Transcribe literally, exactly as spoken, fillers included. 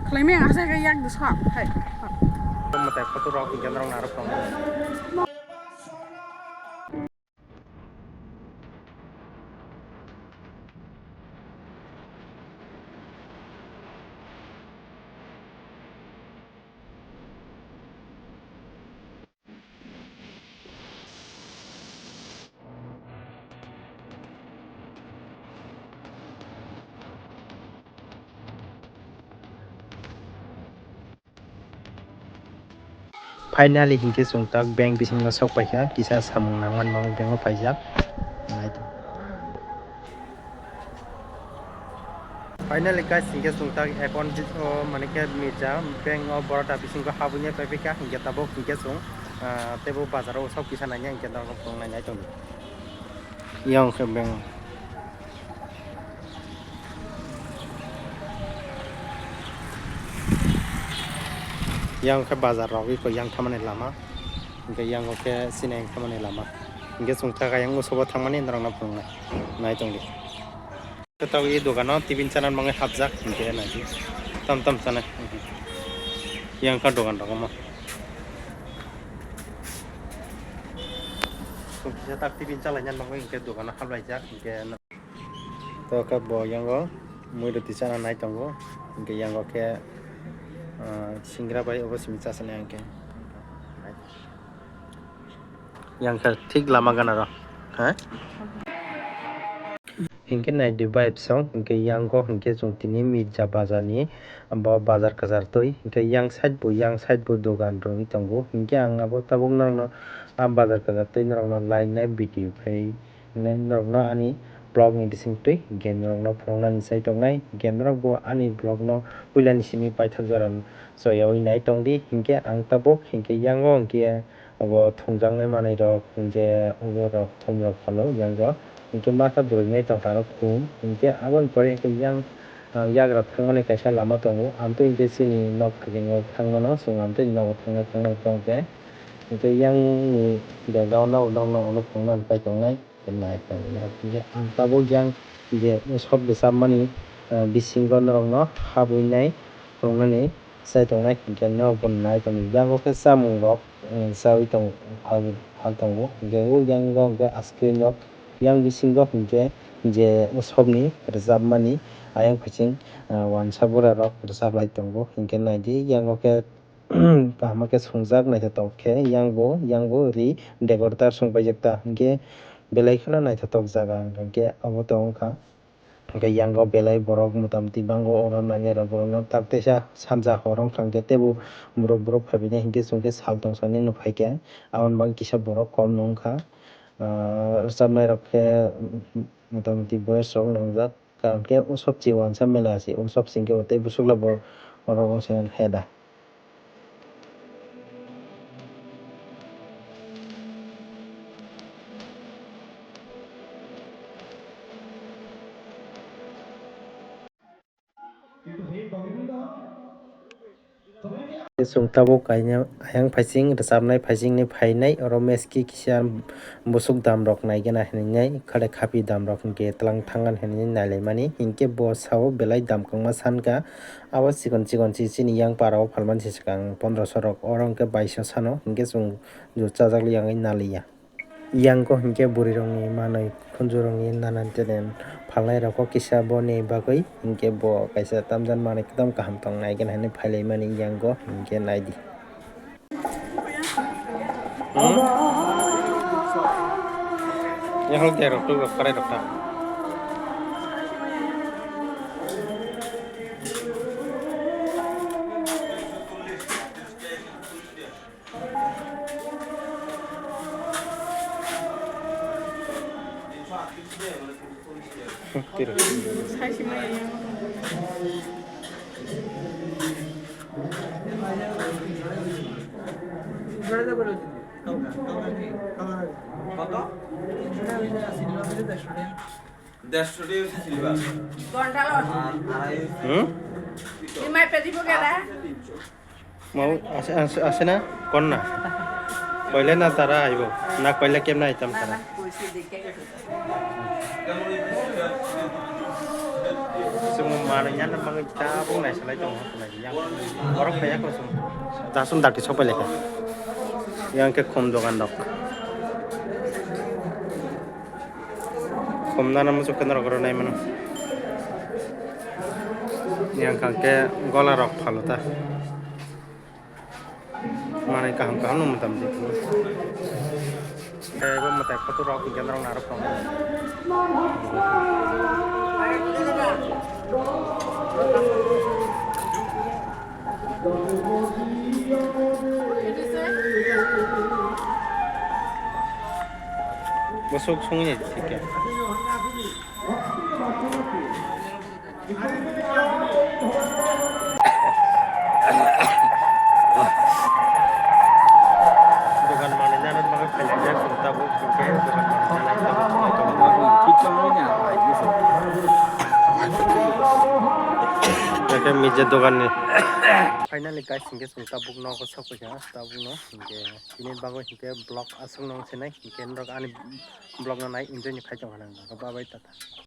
Khlaimaya ang asai khe yak de sa. Hai. Tamo tai photo rok hingke norok narok tongo. Finally hinkhe chwng tak bank bisingo sok paikha, kisa samung nangmani bagwi bango paijak. Finally guys, hinkhe chwng tak account o, mane khe Mirza bank o Baroda bisingo habwini paiphikha, hinkhe tabuk hinkhe chwng, ah, teibo bazar o sok kisa naina hinkhe norok tong nainai tongdi. Yang khe bank. Yang khe bazar rok iko yang thamani lama. Hinkhe yang o khe sini yang thamani lama. Hinkhe chwng tak ayang usobo thangmani norokno phunuknai. Nai tongdi. Khe tabuk e dogano tiffin chana bagwi hapjak hinkhe nai di. Tam tam chanai. Yang kha dogan rok omo. Chwng kisa tak tiffin chalaina bagwi hinkhe dogano haplaijak hinkhe. To khe bo yango mui roti chana nai tongo. Hinkhe yango khe, ah, singra bai obo simi chasani hinkhe. Yang khe thik lama gana ro. Ha? Hinkhe nai di vibe song, hinkhe yango hinkhe chwng tini Mirza bazar ni, bo bazar kwchar twi, hinkhe yang side bo, yang side bo dogan rwui tongo. Hinkhe ang abo tabuk norokno a bazar kwchar twi norokno lainai video phai. Norokno ani vlog ni bising twi hinkhe norokno phunuknani chai tongnai, hinkhe norok bo ani vlog no puila ni simi paithak jora choyaui nai tongdi, hinkhe ang tabuk hinkhe yango hinkhe obo thumjaknai manwi rok hinkhe obo rok thumrok phano yango hinkhe masa bwrwinai tongkha aro khum hinkhe aboni pore hinkhe yang, ah, yagra thangmani kaisa lama tongo, amtwi hinkhe chini nok kiringo thangmano chwng amtwi nogo thangna thangna tongkhe hinkhe yang ni bega o nok nok nok phunuknani pai tongnai. Nai tong, nai tong. Ang tabuk yang je usop bwsapmani, eh, bisingo norokno habwi nai tongnani chai tongnai hinkhe norok bo nai tong. Yango khe chamung rok, eh, chaui tong, phal, phal tongo. Hinkhe o yango hinkhe ice cream rok, yang bisingo hinkhe je usopni rwchapmani ayang phaising, eh, wansa bura rok rwchap lai tongo. Hinkhe nai di yango khe, kaham khe swngjak naithotok khe yang bo, yang bo ri decorator swng paijak ta hinkhe belai kheno naithotok jaga hinkhe obo tong wngkha. Hinkhe yang o belai borok motamoti bango oro nainai rok borokno tak teisa sanja hor wngkha hinkhe teibo borok borok phaibainai hinkhe chwng khe sal tongsaani nukphaikha aboni bagwi kisa borok kom nung wngkha. Ah, rwchapnai rok khe motamoti boyes rok nungjak. Kaham khe usop chi wansa mela se usop singkhe bo tei bwswk la bo oro o se heda. Chwng tabuk kainwi ayang phaising rwchapnai phaisingni phainai oro meski kisa bwswk damrok naigena hinwi khade khapi damrok hinkhe twlang thangan hinwi nailaimani hinkhe bo sao belai dam kwbangma sankha abo chikon chikon si chini yang parao phalmani se swkang pondroso rok oro hinkhe baiso sano hinkhe chwng jot chajak liya wngwi naliya. Yang o hinkhe bwrwi rokni manwi khunju rokni nanan tenen phalnai rokno kisa boni bagwi hinkhe bo kaisa tamjani manwi kwtam kaham tong nai gana hinwi phailaimani yang o hinkhe naidi. Hmm? Yang o derok tu rok parai rok ta. দেড়শো টাকা হচ্ছে সিলভার। ঘন্টা লস। আর আড়াই হচ্ছে হুম? EMI pay দিব কেডা? তিনশো। Mau ase, ase, ase na? Kon na? Koile na tara aibo? Na koile kemna aitam tara? কেমন হয়েছে? Chwng manwi nana bagwi tabuk naisalai tongo, nai yang borok phaiya kosong. Dasun dakti sopai lekha. Yang khe khum dogan rok. Khum nana muchuk khe norok oro nai mano. Yang kha khe gola rok phalo ta. Manai kaham kaham no mwtam di. Tei bo mwtai photo rok hwnkhe norok narwk tongo. Bwswk songwi nai thik khe. Dogan manwi nana bagwi phailai jak chwng tabuk hinkhe dogan manwi nana tabuk. Hinkhe mija doganni. Finally guys, hinkhe chwng tabuk nogo sokphaikha, tabukno hinkhe tini bagwi hinkhe vlog aswkno wngsinai, hinkhe norok ani vlogno nai enjoy ni khai tongkha nang, bye bye, tata.